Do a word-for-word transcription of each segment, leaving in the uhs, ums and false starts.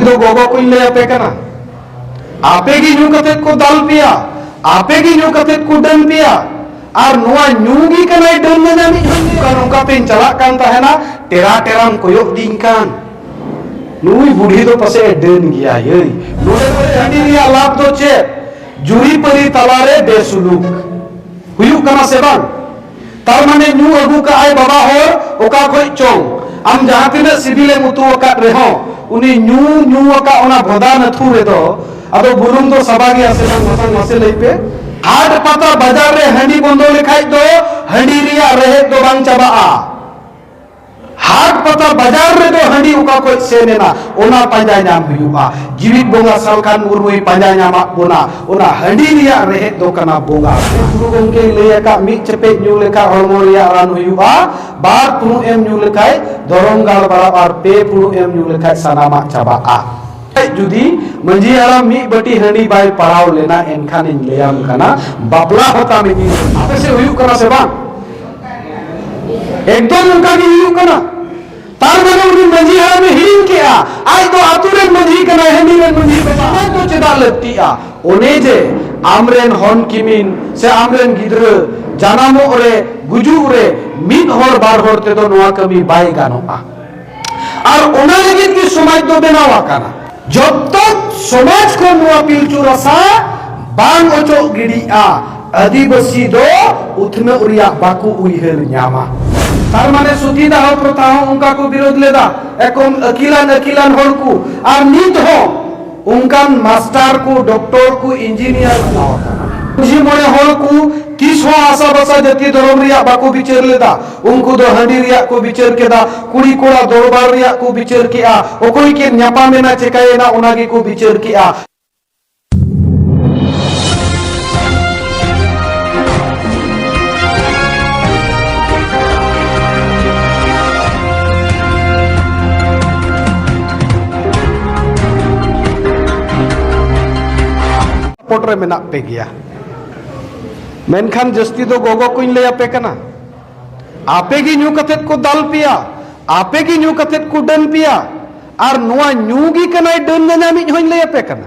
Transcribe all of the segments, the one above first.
ᱫᱚ ᱜᱚᱜᱚ ᱠᱚᱧ ᱞᱟᱹᱭ ᱟᱯᱮ ᱠᱟᱱᱟ, ᱟᱯᱮ ᱜᱮ ᱧᱩ ᱠᱟᱛᱮᱫ ᱠᱚ ᱫᱟᱞ ᱯᱮᱭᱟ, ᱟᱯᱮ ᱜᱮ ᱧᱩ ᱠᱟᱛᱮᱫ ᱠᱚ ᱰᱟᱹᱱ ᱯᱮᱭᱟ᱾ ᱟᱨ ᱱᱚᱣᱟ ᱧᱩ ᱜᱮ ᱠᱟᱱᱟᱭ ᱰᱟᱹᱱ ᱧᱟᱧᱟᱢᱤᱡ ᱦᱚᱸ᱾ ᱱᱚᱝᱠᱟ ᱱᱚᱝᱠᱟ ᱛᱮᱧ ᱪᱟᱞᱟᱜ ᱠᱟᱱ ᱛᱟᱦᱮᱱᱟ, ᱴᱮᱨᱟ ᱴᱮᱨᱟᱢ ᱠᱚᱭᱚᱜ ᱫᱤᱧ ᱠᱟᱱ, ᱱᱩᱭ ᱵᱩᱰᱷᱤ ᱫᱚ ᱯᱟᱥᱮᱡ ᱮ ᱰᱟᱹᱱ ᱜᱮᱭᱟ᱾ ᱭᱟᱹᱭ, ᱱᱚᱰᱮ ᱫᱚ ᱦᱟᱺᱰᱤ ᱨᱮᱭᱟᱜ ᱞᱟᱵᱷ ᱫᱚ ᱪᱮᱫ? ᱡᱩᱨᱤᱯᱟᱹᱨᱤ ᱛᱟᱞᱟᱨᱮ ᱵᱮᱥᱩᱞᱩᱠ ᱦᱩᱭᱩᱜ ᱠᱟᱱᱟ ᱥᱮ ᱵᱟᱝ? ᱛᱟᱨ ᱢᱟᱱᱮ ᱧᱩ ᱟᱹᱜᱩ ᱠᱟᱜᱼᱟᱭ ᱵᱟᱵᱟ ᱦᱚᱲ ᱚᱠᱟ ᱠᱷᱚᱡ ᱪᱚᱝ, ᱟᱢ ᱡᱟᱦᱟᱸ ᱛᱤᱱᱟᱹᱜ ᱥᱤᱵᱤᱞᱮᱢ ᱩᱛᱩ ᱟᱠᱟᱫ ᱨᱮᱦᱚᱸ, ᱩᱱᱤ ᱧᱩ ᱧᱩ ᱟᱠᱟᱫ ᱚᱱᱟ ᱵᱷᱚᱫᱟ ᱱᱟᱹᱛᱷᱩ ᱨᱮᱫᱚ ᱟᱫᱚ ᱵᱩᱞᱩᱝ ᱫᱚ ᱥᱟᱵᱟ ᱜᱮᱭᱟ ᱥᱮ ᱵᱟᱝ? ᱢᱟᱥᱮ, ᱢᱟᱥᱮ ᱞᱟᱹᱭ ᱯᱮ᱾ ᱦᱟᱴ ᱯᱟᱛᱟ ᱵᱟᱡᱟᱨ ᱨᱮ ᱦᱟᱺᱰᱤ ᱵᱚᱱᱫᱚ ᱞᱮᱠᱷᱟᱡ ᱫᱚ ᱦᱟᱺᱰᱤ ᱨᱮᱭᱟᱜ ᱨᱮᱦᱮᱫ ᱫᱚ ᱵᱟᱝ ᱪᱟᱵᱟᱜᱼᱟ᱾ ᱦᱟᱴ ᱯᱟᱛᱟ ᱵᱟᱡᱟᱨ ᱨᱮᱫᱚ ᱦᱟᱺᱰᱤ ᱚᱠᱟ ᱠᱷᱚᱡ ᱥᱮᱱ ᱮᱱᱟ, ᱚᱱᱟ ᱯᱟᱸᱡᱟ ᱧᱟᱢ ᱦᱩᱭᱩᱜᱼᱟ᱾ ᱡᱤᱣᱤᱫ ᱵᱚᱸᱜᱟ ᱥᱟᱞᱠᱷᱟᱱ ᱢᱩᱨᱢᱩᱭ ᱯᱟᱸᱡᱟ ᱧᱟᱢᱟᱫ ᱵᱚᱱᱟ᱾ ᱚᱱᱟ ᱦᱟᱺᱰᱤ ᱨᱮᱭᱟᱜ ᱨᱮᱦᱮᱫ ᱫᱚ ᱠᱟᱱᱟ ᱵᱚᱸᱜᱟ᱾ ᱜᱩᱨᱩ ᱜᱚᱢᱠᱮᱭ ᱞᱟᱹᱭ ᱟᱠᱟᱫ, ᱢᱤᱫ ᱪᱮᱯᱮᱡ ᱧᱩ ᱞᱮᱠᱷᱟᱡ ᱦᱚᱲᱢᱚ ᱨᱮᱭᱟᱜ ᱨᱟᱱ ᱦᱩᱭᱩᱜᱼᱟ, ᱵᱟᱨ ᱯᱷᱩᱲᱩᱜ ᱮᱢ ᱧᱩ ᱞᱮᱠᱷᱟᱡ ᱫᱷᱚᱨᱚᱢ ᱜᱟᱲ ᱵᱟᱲᱟᱜᱼᱟ, ᱟᱨ ᱯᱮ ᱯᱷᱩᱲᱩᱜ ᱮᱢ ᱧᱩ ᱞᱮᱠᱷᱟᱡ ᱥᱟᱱᱟᱢᱟᱜ ᱪᱟᱵᱟᱜᱼᱟ᱾ ᱡᱩᱫᱤ ᱢᱟᱹᱡᱷᱤ ᱦᱟᱲᱟᱢ ᱢᱤᱫ ᱵᱟᱹᱴᱤ ᱦᱟᱺᱰᱤ ᱵᱟᱭ ᱯᱟᱲᱟᱣ ᱞᱮᱱᱟ, ᱮᱱᱠᱷᱟᱱᱤᱧ ᱞᱟᱹᱭᱟᱢ ᱠᱟᱱᱟ, ᱵᱟᱯᱞᱟ ᱦᱚᱸ ᱛᱟᱢ ᱤᱫᱤ᱾ ᱟᱯᱮ ᱥᱮᱫ ᱦᱩᱭᱩᱜ ᱠᱟᱱᱟ ᱥᱮ ᱵᱟᱝ? ᱮᱠᱫᱚᱢ ᱚᱱᱠᱟ ᱜᱮ ᱦᱩᱭᱩᱜ ᱠᱟᱱᱟ᱾ ᱛᱟᱨ ᱢᱟᱱᱮ ᱩᱱᱤ ᱢᱟᱹᱡᱷᱤ ᱦᱟᱲᱟᱢᱮ ᱦᱤᱲᱤᱧ ᱠᱮᱜᱼᱟ, ᱟᱡ ᱫᱚ ᱟᱹᱛᱩ ᱨᱮᱱ ᱢᱟᱹᱡᱷᱤ ᱠᱟᱱᱟᱭ, ᱦᱟᱺᱰᱤ ᱨᱮᱱ ᱢᱟᱹᱡᱷᱤ ᱠᱟᱱᱟᱭ᱾ ᱥᱚᱢᱟᱡᱽ ᱫᱚ ᱪᱮᱫᱟᱜ ᱞᱟᱹᱠᱛᱤᱜᱼᱟ? ᱚᱱᱮ ᱡᱮ ᱟᱢᱨᱮᱱ ᱦᱚᱱ ᱠᱤᱢᱤᱱ ᱥᱮ ᱟᱢᱨᱮᱱ ᱜᱤᱫᱽᱨᱟᱹ ᱡᱟᱱᱟᱢᱚᱜ ᱨᱮ, ᱜᱩᱡᱩᱜ ᱨᱮ ᱢᱤᱫ ᱦᱚᱲ ᱵᱟᱨ ᱦᱚᱲ ᱛᱮᱫᱚ ᱱᱚᱣᱟ ᱠᱟᱹᱢᱤ ᱵᱟᱭ ᱜᱟᱱᱚᱜᱼᱟ᱾ ᱟᱨ ᱚᱱᱟ ᱞᱟᱹᱜᱤᱫ ᱜᱮ ᱥᱚᱢᱟᱡᱽ ᱫᱚ ᱵᱮᱱᱟᱣ ᱟᱠᱟᱱᱟ᱾ ᱡᱚᱵ ᱛᱚᱠ ᱥᱚᱢᱟᱡᱽ ᱠᱷᱚᱱ ᱱᱚᱣᱟ ᱯᱤᱞᱪᱩ ᱨᱟᱥᱟ ᱵᱟᱝ ᱚᱪᱚᱜ ᱜᱤᱰᱤᱜᱼᱟ, ᱟᱹᱫᱤᱵᱟᱹᱥᱤ ᱫᱚ ᱩᱛᱱᱟᱹᱣ ᱨᱮᱭᱟᱜ ᱵᱟᱠᱚ ᱩᱭᱦᱟᱹᱨ ᱧᱟᱢᱟ᱾ ᱛᱟᱨ ᱢᱟᱱᱮ ᱥᱩᱛᱤ ᱫᱟᱦᱚ ᱯᱨᱚᱛᱷᱟ ᱦᱚᱸ ᱚᱱᱠᱟ ᱠᱚ ᱵᱤᱨᱳᱫ ᱞᱮᱫᱟ, ᱮᱠᱫᱚᱢ ᱟᱹᱠᱤᱞᱟᱱ ᱟᱹᱠᱤᱞᱟᱱ ᱦᱚᱲ ᱠᱚ, ᱟᱨ ᱱᱤᱛ ᱦᱚᱸ ᱚᱱᱠᱟᱱ ᱢᱟᱥᱴᱟᱨ ᱠᱚ, ᱰᱚᱠᱴᱚᱨ ᱠᱚ, ᱤᱧᱡᱤᱱᱤᱭᱟᱨ ᱵᱮᱱᱟᱣ ᱟᱠᱟᱱᱟ᱾ ᱢᱟᱹᱡᱷᱤ ᱢᱚᱬᱮ ᱦᱚᱲ ᱠᱚ ᱛᱤᱥ ᱦᱚᱸ ᱟᱥᱟ ᱵᱟᱥᱟ ᱡᱟᱹᱛᱤ ᱫᱷᱚᱨᱚᱢ ᱨᱮᱭᱟᱜ ᱵᱟᱠᱚ ᱵᱤᱪᱟᱹᱨ ᱞᱮᱫᱟ᱾ ᱩᱱᱠᱩ ᱫᱚ ᱦᱟᱺᱰᱤ ᱨᱮᱭᱟᱜ ᱠᱚ ᱵᱤᱪᱟᱹᱨ ᱠᱮᱫᱟ, ᱠᱩᱲᱤ ᱠᱚᱲᱟ ᱫᱚᱨᱵᱟᱨ ᱨᱮᱭᱟᱜ ᱠᱚ ᱵᱤᱪᱟᱹᱨ ᱠᱮᱜᱼᱟ, ᱚᱠᱚᱭ ᱠᱤᱱ ᱧᱟᱯᱟᱢᱮᱱᱟ, ᱪᱮᱠᱟᱭᱮᱱᱟ, ᱚᱱᱟ ᱜᱮᱠᱚ ᱵᱤᱪᱟᱹᱨ ᱠᱮᱜᱼᱟ᱾ ᱥᱟᱯᱳᱨᱴ ᱨᱮ ᱢᱮᱱᱟᱜ ᱯᱮ ᱜᱮᱭᱟ, ᱢᱮᱱᱠᱷᱟᱱ ᱡᱟᱹᱥᱛᱤ ᱫᱚ ᱜᱚᱜᱚ ᱠᱚᱧ ᱞᱟᱹᱭ ᱟᱯᱮ ᱠᱟᱱᱟ᱾ ᱟᱯᱮ ᱜᱮ ᱧᱩ ᱠᱟᱛᱮᱫ ᱠᱚ ᱫᱟᱞ ᱯᱮᱭᱟ, ᱟᱯᱮ ᱜᱮ ᱧᱩ ᱠᱟᱛᱮᱫ ᱠᱚ ᱰᱟᱹᱱ ᱯᱮᱭᱟ, ᱟᱨ ᱱᱚᱣᱟ ᱧᱩ ᱜᱮ ᱠᱟᱱᱟᱭ ᱰᱟᱹᱱ ᱧᱟᱧᱟᱢᱤᱡ ᱦᱚᱧ ᱞᱟᱹᱭ ᱟᱯᱮ ᱠᱟᱱᱟ᱾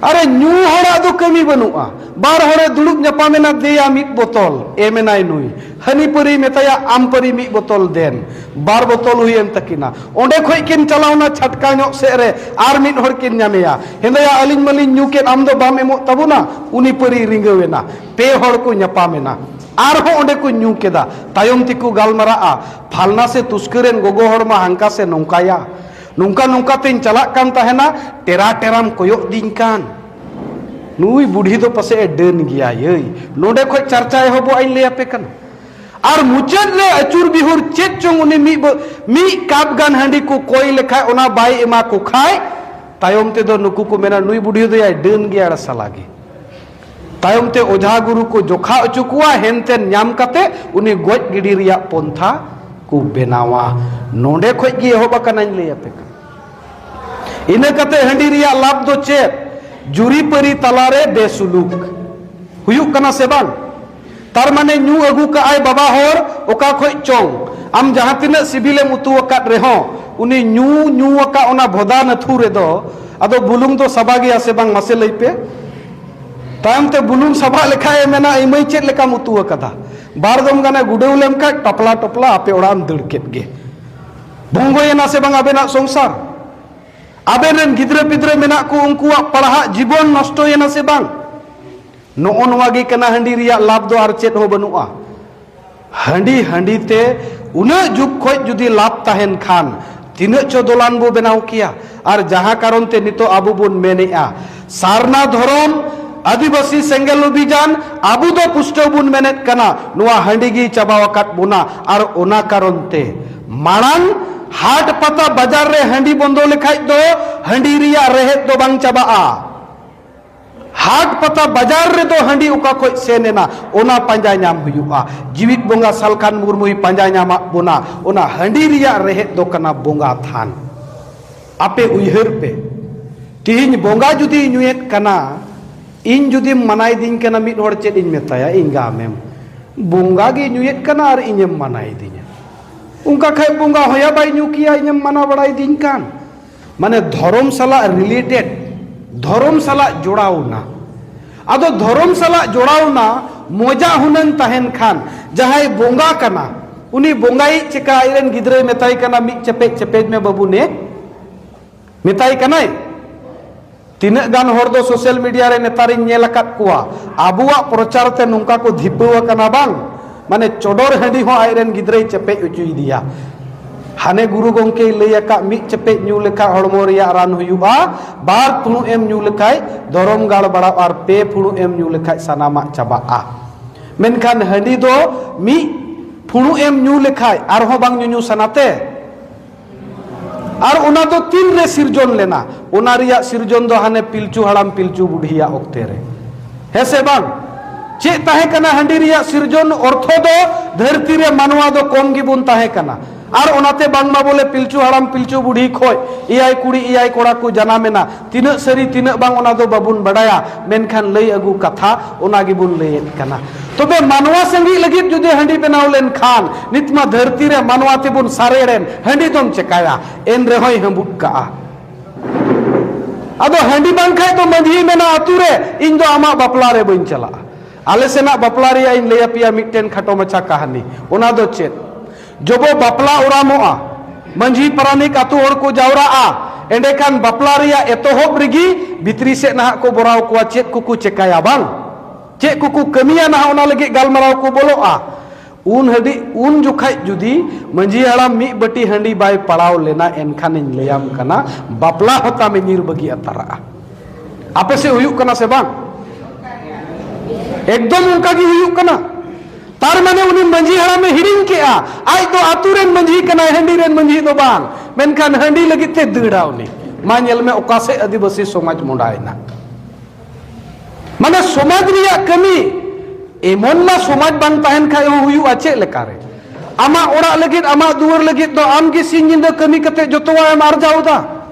ᱟᱨᱮ ᱧᱩ ᱦᱚᱲᱟᱜ ᱫᱚ ᱠᱟᱹᱢᱤ ᱵᱟᱹᱱᱩᱜᱼᱟ᱾ ᱵᱟᱨ ᱦᱚᱲᱮ ᱫᱩᱲᱩᱵ ᱧᱟᱯᱟᱢᱮᱱᱟ, ᱫᱮᱭᱟ ᱢᱤᱫ ᱵᱳᱛᱚᱞ, ᱮᱢᱮᱱᱟᱭ ᱱᱩᱭ᱾ ᱦᱟᱹᱱᱤ ᱯᱟᱹᱨᱤᱭ ᱢᱮᱛᱟᱭᱟ, ᱟᱢ ᱯᱟᱹᱨᱤ ᱢᱤᱫ ᱵᱳᱛᱚᱞ ᱫᱮᱱ᱾ ᱵᱟᱨ ᱵᱳᱛᱚᱞ ᱦᱩᱭᱮᱱ ᱛᱟᱹᱠᱤᱱᱟ᱾ ᱚᱸᱰᱮ ᱠᱷᱚᱡ ᱠᱤᱱ ᱪᱟᱞᱟᱣᱱᱟ ᱪᱷᱟᱴᱠᱟ ᱧᱚᱜ ᱥᱮᱫ ᱨᱮ, ᱟᱨ ᱢᱤᱫ ᱦᱚᱲ ᱠᱤᱱ ᱧᱟᱢᱮᱭᱟ᱾ ᱦᱮᱸᱫᱟᱭᱟ, ᱟᱹᱞᱤᱧ ᱢᱟᱞᱤᱧ ᱧᱩ ᱠᱮᱫ, ᱟᱢ ᱫᱚ ᱵᱟᱢ ᱮᱢᱚᱜ ᱛᱟᱵᱚᱱᱟ᱾ ᱩᱱᱤ ᱯᱟᱹᱨᱤᱭ ᱨᱤᱸᱜᱟᱹᱣᱮᱱᱟ᱾ ᱯᱮ ᱦᱚᱲ ᱠᱚ ᱧᱟᱯᱟᱢᱮᱱᱟ᱾ ᱟᱨᱦᱚᱸ ᱚᱸᱰᱮ ᱠᱚ ᱧᱩ ᱠᱮᱫᱟ᱾ ᱛᱟᱭᱚᱢ ᱛᱮᱠᱚ ᱜᱟᱞᱢᱟᱨᱟᱜᱼᱟ, ᱯᱷᱟᱞᱱᱟ ᱥᱮ ᱛᱩᱥᱠᱟᱹ ᱨᱮᱱ ᱜᱚᱜᱚ ᱦᱚᱲ ᱢᱟ ᱦᱟᱝᱠᱟ ᱥᱮ ᱱᱚᱝᱠᱟᱭᱟ, ᱱᱚᱝᱠᱟ ᱱᱚᱝᱠᱟ ᱛᱮᱧ ᱪᱟᱞᱟᱜ ᱠᱟᱱ ᱛᱟᱦᱮᱱᱟ, ᱴᱮᱨᱟ ᱴᱮᱨᱟᱢ ᱠᱚᱭᱚᱜ ᱫᱤᱧ ᱠᱟᱱ᱾ ᱱᱩᱭ ᱵᱩᱰᱷᱤ ᱫᱚ ᱯᱟᱥᱮᱡ ᱮ ᱰᱟᱹᱱ ᱜᱮᱭᱟ ᱭᱟᱹᱭ᱾ ᱱᱚᱰᱮ ᱠᱷᱚᱡ ᱪᱟᱨᱪᱟ ᱮᱦᱚᱵᱚᱜ ᱟᱹᱧ ᱞᱟᱹᱭ ᱟᱯᱮ ᱠᱟᱱᱟ᱾ ᱟᱨ ᱢᱩᱪᱟᱹᱫ ᱨᱮ ᱟᱹᱪᱩᱨ ᱵᱤᱦᱩᱨ ᱪᱮᱫ ᱪᱚᱝ ᱩᱱᱤ ᱢᱤᱫ ᱵᱟ-, ᱢᱤᱫ ᱠᱟᱯ ᱜᱟᱱ ᱦᱟᱺᱰᱤ ᱠᱚ ᱠᱚᱭ ᱞᱮᱠᱷᱟᱡ, ᱚᱱᱟ ᱵᱟᱭ ᱮᱢᱟ ᱠᱚ ᱠᱷᱟᱡ, ᱛᱟᱭᱚᱢ ᱛᱮᱫᱚ ᱱᱩᱠᱩ ᱠᱚ ᱢᱮᱱᱟ, ᱱᱩᱭ ᱵᱩᱰᱷᱤ ᱫᱚᱭᱟᱭ ᱰᱟᱹᱱ ᱜᱮᱭᱟ, ᱟᱲᱟ ᱥᱟᱞᱟ ᱜᱮ᱾ ᱛᱟᱭᱚᱢ ᱛᱮ ᱚᱡᱷᱟ ᱜᱩᱨᱩ ᱠᱚ ᱡᱚᱠᱷᱟ ᱦᱚᱪᱚ ᱠᱚᱣᱟ, ᱦᱮᱱᱛᱮᱱ ᱧᱟᱢ ᱠᱟᱛᱮ ᱩᱱᱤ ᱜᱚᱡ ᱜᱤᱰᱤ ᱨᱮᱭᱟᱜ ᱯᱚᱱᱛᱷᱟ ᱠᱚ ᱵᱮᱱᱟᱣᱟ᱾ ᱱᱚᱰᱮ ᱠᱷᱚᱡ ᱜᱮ ᱮᱦᱚᱵ ᱟᱠᱟᱱᱟᱧ ᱞᱟᱹᱭ ᱟᱯᱮ ᱠᱟᱱᱟ᱾ ᱤᱱᱟᱹ ᱠᱟᱛᱮ ᱦᱟᱺᱰᱤ ᱨᱮᱭᱟᱜ ᱞᱟᱵᱷ ᱫᱚ ᱪᱮᱫ? ᱡᱩᱨᱤᱯᱟᱹᱨᱤ ᱛᱟᱞᱟᱨᱮ ᱵᱮᱥᱩᱞᱩᱠ ᱦᱩᱭᱩᱜ ᱠᱟᱱᱟ ᱥᱮ ᱵᱟᱝ? ᱛᱟᱨ ᱢᱟᱱᱮ ᱧᱩ ᱟᱹᱜᱩ ᱠᱟᱜᱼᱟᱭ ᱵᱟᱵᱟ ᱦᱚᱲ ᱚᱠᱟ ᱠᱷᱚᱡ ᱪᱚᱝ, ᱟᱢ ᱡᱟᱦᱟᱸ ᱛᱤᱱᱟᱹᱜ ᱥᱤᱵᱤᱞᱮᱢ ᱩᱛᱩ ᱟᱠᱟᱫ ᱨᱮᱦᱚᱸ, ᱩᱱᱤ ᱧᱩ ᱧᱩ ᱟᱠᱟᱫ ᱚᱱᱟ ᱵᱷᱚᱫᱟ ᱱᱟᱹᱛᱷᱩ ᱨᱮᱫᱚ ᱟᱫᱚ ᱵᱩᱞᱩᱝ ᱫᱚ ᱥᱟᱵᱟ ᱜᱮᱭᱟ ᱥᱮ ᱵᱟᱝ, ᱢᱟᱥᱮ ᱞᱟᱹᱭ ᱯᱮ? ᱛᱟᱭᱚᱢ ᱛᱮ ᱵᱩᱞᱩᱝ ᱥᱟᱵᱟᱜ ᱞᱮᱠᱷᱟᱡ ᱮ ᱢᱮᱱᱟ, ᱤᱢᱟᱹᱭ ᱪᱮᱫ ᱞᱮᱠᱟᱢ ᱩᱛᱩ ᱟᱠᱟᱫᱟ? ᱵᱟᱨ ᱫᱚᱢ ᱜᱟᱱᱮ ᱜᱩᱰᱟᱹᱣ ᱞᱮᱢ ᱠᱷᱟᱡ ᱴᱟᱯᱞᱟ ᱴᱚᱯᱞᱟ ᱟᱯᱮ ᱚᱲᱟᱜ ᱮᱢ ᱫᱟᱹᱲ ᱠᱮᱫ ᱜᱮ᱾ ᱵᱚᱝᱜᱚᱭᱮᱱᱟ ᱥᱮ ᱵᱟᱝ ᱟᱵᱮᱱᱟᱜ ᱥᱚᱝᱥᱟᱨ? ᱟᱵᱮᱱ ᱨᱮᱱ ᱜᱤᱫᱽᱨᱟᱹ ᱯᱤᱫᱽᱨᱟᱹ ᱢᱮᱱᱟᱜ ᱠᱚ, ᱩᱱᱠᱩᱣᱟᱜ ᱯᱟᱲᱦᱟᱜ ᱡᱤᱵᱚᱱ ᱱᱚᱥᱴᱚᱭᱮᱱᱟ ᱥᱮ ᱵᱟᱝ? ᱱᱚᱜᱼᱚ ᱱᱚᱣᱟ ᱜᱮ ᱠᱟᱱᱟ ᱦᱟᱺᱰᱤ ᱨᱮᱭᱟᱜ ᱞᱟᱵᱷ ᱫᱚ, ᱟᱨ ᱪᱮᱫ ᱦᱚᱸ ᱵᱟᱹᱱᱩᱜᱼᱟ᱾ ᱦᱟᱺᱰᱤ ᱦᱟᱺᱰᱤ ᱛᱮ ᱩᱱᱟᱹᱜ ᱡᱩᱜᱽ ᱠᱷᱚᱡ ᱡᱩᱫᱤ ᱞᱟᱵᱷ ᱛᱟᱦᱮᱱ ᱠᱷᱟᱱ, ᱛᱤᱱᱟᱹᱜ ᱪᱚ ᱫᱚᱞᱟᱱ ᱵᱚ ᱵᱮᱱᱟᱣ ᱠᱮᱭᱟ᱾ ᱟᱨ ᱡᱟᱦᱟᱸ ᱠᱟᱨᱚᱱ ᱛᱮ ᱱᱤᱛᱚᱜ ᱟᱵᱚ ᱵᱚᱱ ᱢᱮᱱᱮᱜᱼᱟ, ᱥᱟᱨᱱᱟ ᱫᱷᱚᱨᱚᱢ, ᱟᱹᱫᱤᱵᱟᱹᱥᱤ ᱥᱮᱸᱜᱮᱞ ᱚᱵᱷᱤᱡᱟᱱ, ᱟᱵᱚ ᱫᱚ ᱯᱩᱥᱴᱟᱹᱣ ᱵᱚᱱ ᱢᱮᱱᱮᱫ ᱠᱟᱱᱟ, ᱱᱚᱣᱟ ᱦᱟᱺᱰᱤ ᱜᱮ ᱪᱟᱵᱟᱣ ᱟᱠᱟᱫ ᱵᱚᱱᱟ᱾ ᱟᱨ ᱚᱱᱟ ᱠᱟᱨᱚᱱ ᱛᱮ ᱢᱟᱲᱟᱝ ᱦᱟᱴ ᱯᱟᱛᱟ ᱵᱟᱡᱟᱨ ᱨᱮ ᱦᱟᱺᱰᱤ ᱵᱚᱱᱫᱚ ᱞᱮᱠᱷᱟᱡ ᱫᱚ ᱦᱟᱺᱰᱤ ᱨᱮᱭᱟᱜ ᱨᱮᱦᱮᱫ ᱫᱚ ᱵᱟᱝ ᱪᱟᱵᱟᱜᱼᱟ᱾ ᱦᱟᱴ ᱯᱟᱛᱟ ᱵᱟᱡᱟᱨ ᱨᱮᱫᱚ ᱦᱟᱺᱰᱤ ᱚᱠᱟ ᱠᱷᱚᱡ ᱥᱮᱱ ᱮᱱᱟ, ᱚᱱᱟ ᱯᱟᱸᱡᱟ ᱧᱟᱢ ᱦᱩᱭᱩᱜᱼᱟ᱾ ᱡᱤᱣᱤᱫ ᱵᱚᱸᱜᱟ ᱥᱟᱞᱠᱷᱟᱱ ᱢᱩᱨᱢᱩᱭ ᱯᱟᱸᱡᱟ ᱧᱟᱢᱟᱜ ᱵᱚᱱᱟ᱾ ᱚᱱᱟ ᱦᱟᱺᱰᱤ ᱨᱮᱭᱟᱜ ᱨᱮᱦᱮᱫ ᱫᱚ ᱠᱟᱱᱟ ᱵᱚᱸᱜᱟ ᱛᱷᱟᱱ᱾ ᱟᱯᱮ ᱩᱭᱦᱟᱹᱨ ᱯᱮ, ᱛᱤᱦᱤᱧ ᱵᱚᱸᱜᱟ ᱡᱩᱫᱤ ᱧᱩᱭᱮᱫ ᱠᱟᱱᱟ, ᱤᱧ ᱡᱩᱫᱤᱢ ᱢᱟᱱᱟᱭ ᱫᱤᱧ ᱠᱟᱱᱟ, ᱢᱤᱫ ᱦᱚᱲ ᱪᱮᱫ ᱤᱧ ᱢᱮᱛᱟᱭᱟ? ᱤᱧ ᱜᱟᱢᱮᱢ, ᱵᱚᱸᱜᱟ ᱜᱮ ᱧᱩᱭᱮᱫ ᱠᱟᱱᱟ ᱟᱨ ᱤᱧᱮᱢ ᱢᱟᱱᱟᱭ ᱫᱤᱧᱟ᱾ ᱚᱱᱠᱟ ᱠᱷᱟᱡ ᱵᱚᱸᱜᱟ ᱦᱚᱭᱟ ᱵᱟᱭ ᱧᱩ ᱠᱮᱭᱟ, ᱤᱧᱮᱢ ᱢᱟᱱᱟ ᱵᱟᱲᱟᱭ ᱫᱤᱧ ᱠᱟᱱ᱾ ᱢᱟᱱᱮ ᱫᱷᱚᱨᱚᱢ ᱥᱟᱞᱟᱜ related, ᱫᱷᱚᱨᱚᱢ ᱥᱟᱞᱟᱜ ᱡᱚᱲᱟᱣ ᱱᱟ᱾ ᱟᱫᱚ ᱫᱷᱚᱨᱚᱢ ᱥᱟᱞᱟᱜ ᱡᱚᱲᱟᱣ ᱱᱟ, ᱢᱚᱡᱟ ᱦᱩᱱᱟᱹᱝ ᱛᱟᱦᱮᱱ ᱠᱷᱟᱱ, ᱡᱟᱦᱟᱸᱭ ᱵᱚᱸᱜᱟ ᱠᱟᱱᱟ, ᱩᱱᱤ ᱵᱚᱸᱜᱟᱭᱤᱡ ᱪᱮᱠᱟ ᱟᱡᱨᱮᱱ ᱜᱤᱫᱽᱨᱟᱹᱭ ᱢᱮᱛᱟᱭ ᱠᱟᱱᱟ, "ᱢᱤᱫ ᱪᱮᱯᱮᱡ ᱪᱮᱯᱮᱡ ᱢᱮ ᱵᱟᱹᱵᱩ ᱱᱮ", ᱢᱮᱛᱟᱭ ᱠᱟᱱᱟᱭ? ᱛᱤᱱᱟᱹᱜ ᱜᱟᱱ ᱦᱚᱲ ᱫᱚ social media ᱨᱮ ᱱᱮᱛᱟᱨᱤᱧ ᱧᱮᱞ ᱟᱠᱟᱫ ᱠᱚᱣᱟ, ᱟᱵᱚᱣᱟᱜ ᱯᱨᱚᱪᱟᱨ ᱛᱮ ᱱᱚᱝᱠᱟ ᱠᱚ ᱫᱷᱤᱯᱟᱹᱣ ᱟᱠᱟᱱᱟ ᱵᱟᱝ, ᱢᱟᱱᱮ ᱪᱚᱰᱚᱨ ᱦᱟᱺᱰᱤ ᱦᱚᱸ ᱟᱡᱨᱮᱱ ᱜᱤᱫᱽᱨᱟᱹᱭ ᱪᱮᱯᱮᱡ ᱦᱚᱪᱚᱭᱮᱫᱮᱭᱟ᱾ ᱦᱟᱱᱮ ᱜᱩᱨᱩ ᱜᱚᱢᱠᱮᱭ ᱞᱟᱹᱭ ᱟᱠᱟᱫ, ᱢᱤᱫ ᱪᱮᱯᱮᱡ ᱧᱩ ᱞᱮᱠᱷᱟᱡ ᱦᱚᱲᱢᱚ ᱨᱮᱭᱟᱜ ᱨᱟᱱ ᱦᱩᱭᱩᱜᱼᱟ, ᱵᱟᱨ ᱯᱷᱩᱲᱩᱜ ᱮᱢ ᱧᱩ ᱞᱮᱠᱷᱟᱡ ᱫᱷᱚᱨᱚᱢ ᱜᱟᱲ ᱵᱟᱲᱟᱜᱼᱟ, ᱟᱨ ᱯᱮ ᱯᱷᱩᱲᱩᱜ ᱮᱢ ᱧᱩ ᱞᱮᱠᱷᱟᱡ ᱥᱟᱱᱟᱢᱟᱜ ᱪᱟᱵᱟᱜᱼᱟ᱾ ᱢᱮᱱᱠᱷᱟᱱ ᱦᱟᱺᱰᱤ ᱫᱚ ᱢᱤᱫ ᱯᱷᱩᱲᱩᱜ ᱮᱢ ᱧᱩ ᱞᱮᱠᱷᱟᱡ ᱟᱨᱦᱚᱸ ᱵᱟᱝ ᱧᱩᱧᱩ ᱥᱟᱱᱟᱛᱮ? ᱟᱨ ᱚᱱᱟ ᱫᱚ ᱛᱤᱱ ᱨᱮ ᱥᱤᱨᱡᱚᱱ ᱞᱮᱱᱟ? ᱚᱱᱟ ᱨᱮᱭᱟᱜ ᱥᱤᱨᱡᱚᱱ ᱫᱚ ᱦᱟᱱᱮ ᱯᱤᱞᱪᱩ ᱦᱟᱲᱟᱢ ᱯᱤᱞᱪᱩ ᱵᱩᱰᱷᱤᱭᱟᱜ ᱚᱠᱛᱮ ᱨᱮ, ᱦᱮᱸ ᱥᱮ ᱵᱟᱝ? ᱪᱮᱫ ᱛᱟᱦᱮᱸ ᱠᱟᱱᱟ ᱦᱟᱺᱰᱤ ᱨᱮᱭᱟᱜ ᱥᱤᱨᱡᱚᱱ? ᱚᱨᱛᱷᱚ ᱫᱚ ᱫᱷᱟᱹᱨᱛᱤ ᱨᱮ ᱢᱟᱱᱣᱟ ᱫᱚ ᱠᱚᱢ ᱜᱮᱵᱚᱱ ᱛᱟᱦᱮᱸ ᱠᱟᱱᱟ, ᱟᱨ ᱚᱱᱟᱛᱮ ᱵᱟᱝᱢᱟ ᱵᱚᱞᱮ ᱯᱤᱞᱪᱩ ᱦᱟᱲᱟᱢ ᱯᱤᱞᱪᱩ ᱵᱩᱰᱷᱤ ᱠᱷᱚᱡ ᱮᱭᱟᱭ ᱠᱩᱲᱤ ᱮᱭᱟᱭ ᱠᱚᱲᱟ ᱠᱚ ᱡᱟᱱᱟᱢ ᱮᱱᱟ᱾ ᱛᱤᱱᱟᱹᱜ ᱥᱟᱹᱨᱤ ᱛᱤᱱᱟᱹᱜ ᱵᱟᱝ ᱚᱱᱟ ᱫᱚ ᱵᱟᱵᱚᱱ ᱵᱟᱰᱟᱭᱟ, ᱢᱮᱱᱠᱷᱟᱱ ᱞᱟᱹᱭ ᱟᱹᱜᱩ ᱠᱟᱛᱷᱟ ᱚᱱᱟ ᱜᱮᱵᱚᱱ ᱞᱟᱹᱭᱮᱫ ᱠᱟᱱᱟ᱾ ᱛᱚᱵᱮ ᱢᱟᱱᱣᱟ ᱥᱟᱸᱜᱤ ᱞᱟᱹᱜᱤᱫ ᱡᱩᱫᱤ ᱦᱟᱺᱰᱤ ᱵᱮᱱᱟᱣ ᱞᱮᱱᱠᱷᱟᱱ, ᱱᱤᱛ ᱢᱟ ᱫᱷᱟᱹᱨᱛᱤ ᱨᱮ ᱢᱟᱱᱣᱟ ᱛᱮᱵᱚᱱ ᱥᱟᱨᱮᱲ ᱮᱱ, ᱦᱟᱺᱰᱤ ᱫᱚᱢ ᱪᱮᱠᱟᱭᱟ? ᱮᱱ ᱨᱮᱦᱚᱸᱭ ᱦᱟᱺᱵᱩᱫ ᱠᱟᱜᱼᱟ᱾ ᱟᱫᱚ ᱦᱟᱺᱰᱤ ᱵᱟᱝ ᱠᱷᱟᱡ ᱫᱚ ᱢᱟᱺᱡᱷᱤᱭ ᱢᱮᱱᱟ ᱟᱹᱛᱩ ᱨᱮ, "ᱤᱧ ᱫᱚ ᱟᱢᱟᱜ ᱵᱟᱯᱞᱟ ᱨᱮ ᱵᱟᱹᱧ ᱪᱟᱞᱟᱜᱼᱟ᱾" ᱟᱞᱮ ᱥᱮᱱᱟᱜ ᱵᱟᱯᱞᱟ ᱨᱮᱭᱟᱜ ᱤᱧ ᱞᱟᱹᱭ ᱟᱯᱮᱭᱟ ᱢᱤᱫᱴᱮᱱ ᱠᱷᱟᱴᱚ ᱢᱟᱪᱷᱟ ᱠᱟᱹᱦᱱᱤ᱾ ᱚᱱᱟ ᱫᱚ ᱪᱮᱫ? ᱡᱚᱵᱚ ᱵᱟᱯᱞᱟ ᱚᱲᱟᱢᱚᱜᱼᱟ, ᱢᱟᱺᱡᱷᱤ ᱯᱟᱨᱟᱱᱤᱠ ᱟᱹᱛᱩ ᱦᱚᱲ ᱠᱚ ᱡᱟᱣᱨᱟᱜᱼᱟ, ᱮᱸᱰᱮᱠᱷᱟᱱ ᱵᱟᱯᱞᱟ ᱨᱮᱭᱟᱜ ᱮᱛᱚᱦᱚᱵ ᱨᱮᱜᱮ ᱵᱷᱤᱛᱨᱤ ᱥᱮᱫ ᱱᱟᱦᱟᱜ ᱠᱚ ᱵᱚᱨᱟᱣ ᱠᱚᱣᱟ, ᱪᱮᱫ ᱠᱚᱠᱚ ᱪᱮᱠᱟᱭᱟ ᱵᱟᱝ, ᱪᱮᱫ ᱠᱚᱠᱚ ᱠᱟᱹᱢᱤᱭᱟ ᱱᱟᱦᱟᱜ, ᱚᱱᱟ ᱞᱟᱹᱜᱤᱫ ᱜᱟᱞᱢᱟᱨᱟᱣ ᱠᱚ ᱵᱚᱞᱚᱜᱼᱟ᱾ ᱩᱱ ᱦᱟᱹᱵᱤᱡ, ᱩᱱ ᱡᱚᱠᱷᱟᱡ ᱡᱩᱫᱤ ᱢᱟᱺᱡᱷᱤ ᱦᱟᱲᱟᱢ ᱢᱤᱫ ᱵᱟᱹᱴᱤ ᱦᱟᱺᱰᱤ ᱵᱟᱭ ᱯᱟᱲᱟᱣ ᱞᱮᱱᱟ, ᱮᱱᱠᱷᱟᱱᱤᱧ ᱞᱟᱹᱭᱟᱢ ᱠᱟᱱᱟ, ᱵᱟᱯᱞᱟ ᱦᱚᱸ ᱛᱟᱢᱮ ᱧᱤᱨ ᱵᱟᱹᱜᱤ ᱟᱛᱟᱨᱟᱜᱼᱟ᱾ ᱟᱯᱮ ᱥᱮᱫ ᱦᱩᱭᱩᱜ ᱠᱟᱱᱟ ᱥᱮ ᱵᱟᱝ? ᱮᱠᱫᱚᱢ ᱚᱱᱠᱟ ᱜᱮ ᱦᱩᱭᱩᱜ ᱠᱟᱱᱟ᱾ ᱛᱟᱨ ᱢᱟᱱᱮ ᱩᱱᱤ ᱢᱟᱺᱡᱷᱤ ᱦᱟᱲᱟᱢᱮ ᱦᱤᱲᱤᱧ ᱠᱮᱜᱼᱟ, ᱟᱡ ᱫᱚ ᱟᱹᱛᱩ ᱨᱮᱱ ᱢᱟᱺᱡᱷᱤ ᱠᱟᱱᱟᱭ, ᱦᱟᱺᱰᱤ ᱨᱮᱱ ᱢᱟᱺᱡᱷᱤ ᱫᱚ ᱵᱟᱝ᱾ ᱢᱮᱱᱠᱷᱟᱱ ᱦᱟᱺᱰᱤ ᱞᱟᱹᱜᱤᱫ ᱛᱮ ᱫᱟᱹᱲᱟ ᱩᱱᱤ᱾ ᱢᱟ ᱧᱮᱞ ᱢᱮ, ᱚᱠᱟ ᱥᱮᱫ ᱟᱹᱫᱤᱵᱟᱹᱥᱤ ᱥᱚᱢᱟᱡᱽ ᱢᱚᱰᱟᱭᱮᱱᱟ᱾ ᱢᱟᱱᱮ ᱥᱚᱢᱟᱡᱽ ᱨᱮᱭᱟᱜ ᱠᱟᱹᱢᱤ, ᱮᱢᱚᱱ ᱢᱟ ᱥᱚᱢᱟᱡᱽ ᱵᱟᱝ ᱛᱟᱦᱮᱱ ᱠᱷᱟᱡ ᱦᱚᱸ ᱦᱩᱭᱩᱜᱼᱟ ᱪᱮᱫ ᱞᱮᱠᱟᱨᱮ? ᱟᱢᱟᱜ ᱚᱲᱟᱜ ᱞᱟᱹᱜᱤᱫ, ᱟᱢᱟᱜ ᱫᱩᱣᱟᱹᱨ ᱞᱟᱹᱜᱤᱫ ᱫᱚ ᱟᱢ ᱜᱮ ᱥᱤᱧ ᱧᱤᱫᱟᱹ ᱠᱟᱹᱢᱤ ᱠᱟᱛᱮ ᱡᱚᱛᱚᱣᱟᱜ ᱮᱢ ᱟᱨᱡᱟᱣ ᱮᱫᱟ,